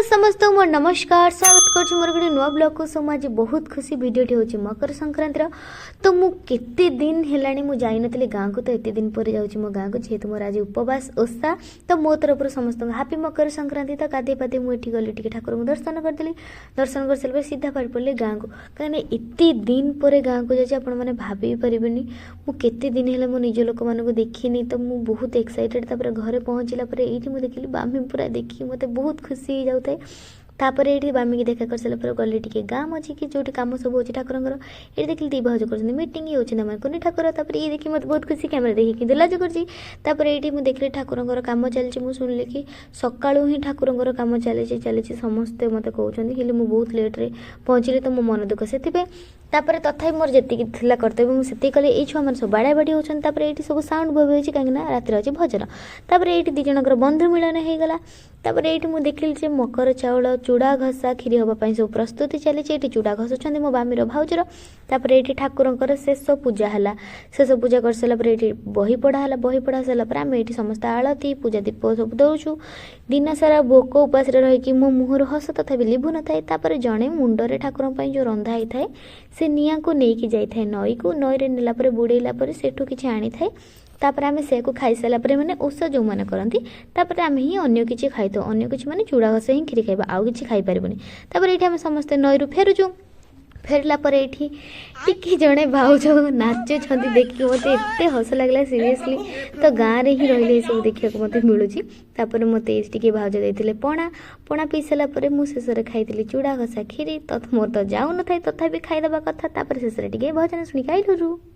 ସମସ୍ତଙ୍କୁ ମୋର ନମସ୍କାର, ସ୍ୱାଗତ କରୁଛି ମୋର ଗୋଟେ ନୂଆ ବ୍ଲଗ୍କୁ। ସୋ ମୁଁ ଆଜି ବହୁତ ଖୁସି। ଭିଡ଼ିଓଟି ହେଉଛି ମକର ସଂକ୍ରାନ୍ତିର। ତ ମୁଁ କେତେ ଦିନ ହେଲାଣି ମୁଁ ଯାଇନଥିଲି ଗାଁକୁ, ତ ଏତେ ଦିନ ପରେ ଯାଉଛି ମୋ ଗାଁକୁ, ଯେହେତୁ ମୋର ଆଜି ଉପବାସ ଓଷା। ତ ମୋ ତରଫରୁ ସମସ୍ତଙ୍କୁ ହାପି ମକର ସଂକ୍ରାନ୍ତି। ତ ଗାଧେଇ ପାଧେଇ ମୁଁ ଏଠି ଗଲି, ଟିକେ ଠାକୁରଙ୍କୁ ଦର୍ଶନ କରିଦେଲି। ଦର୍ଶନ କରିସାରିଲା ପରେ ସିଧା ବାହାରି ପଡ଼ିଲି ଗାଁକୁ, କାହିଁକିନା ଏତେ ଦିନ ପରେ ଗାଁକୁ ଯାଉଛି, ଆପଣମାନେ ଭାବି ବି ପାରିବେନି ମୁଁ କେତେ ଦିନ ହେଲା ମୋ ନିଜ ଲୋକମାନଙ୍କୁ ଦେଖିନି। ତ ମୁଁ ବହୁତ ଏକ୍ସାଇଟେଡ଼। ତାପରେ ଘରେ ପହଞ୍ଚିଲା ପରେ ଏଇଠି ମୁଁ ଦେଖିଲି ବାମି, ପୁରା ଦେଖିକି ମୋତେ ବହୁତ ଖୁସି ହେଇଯାଉଥାଏ। ତାପରେ ଏଇଠି ବାମିକି ଦେଖା କରିସାରିଲା ପରେ ଗଲି ଟିକେ ଗାଁ ମଝିକି, ଯେଉଁଠି କାମ ସବୁ ହେଉଛି ଠାକୁରଙ୍କର। ଏଇଠି ଦେଖିଲି ଦୁଇ ଭାଉଜ କରୁଛନ୍ତି ମିଟିଂ, ଇଏ ହେଉଛନ୍ତି ଆମର କୁନି ଠାକୁର। ତାପରେ ଇଏ ଦେଖି ମୋତେ ବହୁତ ଖୁସି, କ୍ୟାମେରା ଦେଖିକି କିନ୍ତୁ ଲାଜ କରୁଛି। ତାପରେ ଏଇଠି ମୁଁ ଦେଖିଲି ଠାକୁରଙ୍କର କାମ ଚାଲିଛି। ମୁଁ ଶୁଣିଲି କି ସକାଳୁ ହିଁ ଠାକୁରଙ୍କର କାମ ଚାଲିଛି ଚାଲିଛି, ସମସ୍ତେ ମୋତେ କହୁଛନ୍ତି। ହେଲେ ମୁଁ ବହୁତ ଲେଟ୍ରେ ପହଞ୍ଚିଲି, ତ ମୋ ମନ ଦୁଃଖ ସେଥିପାଇଁ। ତାପରେ ତଥାପି ମୋର ଯେତିକି ଥିଲା କର୍ତ୍ତବ୍ୟ ମୁଁ ସେତିକି କଲି। ଏଇ ଛୁଆମାନେ ସବୁ ବାଡ଼ାବାଡ଼ି ହେଉଛନ୍ତି। ତାପରେ ଏଇଠି ସବୁ ସାଉଣ୍ଡ ଭୋଗ ହେଇଛି, କାହିଁକିନା ରାତିରେ ଅଛି ଭଜନ। ତାପରେ ଏଇଠି ଦୁଇ ଜଣଙ୍କର ବନ୍ଧୁ ମିଳନ ହେଇଗଲା। ତାପରେ ଏଇଠି ମୁଁ ଦେଖିଲି ଯେ ମକର ଚାଉଳ ଚୁଡ଼ା ଘଷା କ୍ଷୀରି ହେବା ପାଇଁ ସବୁ ପ୍ରସ୍ତୁତି ଚାଲିଛି। ଏଇଠି ଚୁଡ଼ା ଘଷୁଛନ୍ତି ମୋ ବାମିର ଭାଉଜର। ତାପରେ ଏଇଠି ଠାକୁରଙ୍କର ଶେଷ ପୂଜା ହେଲା। ଶେଷ ପୂଜା କରିସାରିଲା ପରେ ଏଇଠି ବହି ପଢ଼ା ହେଲା। ବହି ପଢ଼ା ସାରିଲା ପରେ ଆମେ ଏଇଠି ସମସ୍ତେ ଆଳତି ପୂଜା ଦୀପ ସବୁ ଦେଉଛୁ। ଦିନ ସାରା ଭୋକ ଉପାସରେ ରହିକି ମୋ ମୁହଁରୁ ହସ ତଥାପି ଲିଭୁ ନଥାଏ। ତାପରେ ଜଣେ ମୁଣ୍ଡରେ ଠାକୁରଙ୍କ ପାଇଁ ଯେଉଁ ରନ୍ଧା ହେଇଥାଏ ସେ ନିଆଁକୁ ନେଇକି ଯାଇଥାଏ ନଈକୁ। ନଈରେ ନେଲା ପରେ ବୁଡ଼େଇଲା ପରେ ସେଠୁ କିଛି ଆଣିଥାଏ। ତାପରେ ଆମେ ସେୟାକୁ ଖାଇସାରିଲା ପରେ, ମାନେ ଓଷା ଯେଉଁମାନେ କରନ୍ତି, ତାପରେ ଆମେ ହିଁ ଅନ୍ୟ କିଛି ଖାଇଥାଉ। ଅନ୍ୟ କିଛି ମାନେ ଚୁଡ଼ା ଘଷା ହିଁ କ୍ଷୀରି ଖାଇବା, ଆଉ କିଛି ଖାଇପାରିବୁନି। ତାପରେ ଏଇଠି ଆମେ ସମସ୍ତେ ନଈରୁ ଫେରୁଛୁ। ଫେରିଲା ପରେ ଏଇଠି ଟିକେ ଜଣେ ଭାଉଜ ନାଚୁଛନ୍ତି, ଦେଖିକି ମୋତେ ଏତେ ହସ ଲାଗିଲା ସିରିୟସଲି। ତ ଗାଁରେ ହିଁ ରହିଲେ ଏସବୁ ଦେଖିବାକୁ ମୋତେ ମିଳୁଛି। ତାପରେ ମୋତେ ଏଇଠି ଟିକେ ଭାଉଜ ଦେଇଥିଲେ ପଣା। ପଣା ପିଇ ସାରିଲା ପରେ ମୁଁ ଶେଷରେ ଖାଇଥିଲି ଚୁଡ଼ା ଘଷା କ୍ଷୀରି। ତ ମୋର ତ ଯାଉନଥାଏ, ତଥାପି ଖାଇଦେବା କଥା। ତାପରେ ଶେଷରେ ଟିକେ ଭଜନ ଶୁଣିକି ଆଇଲୁ।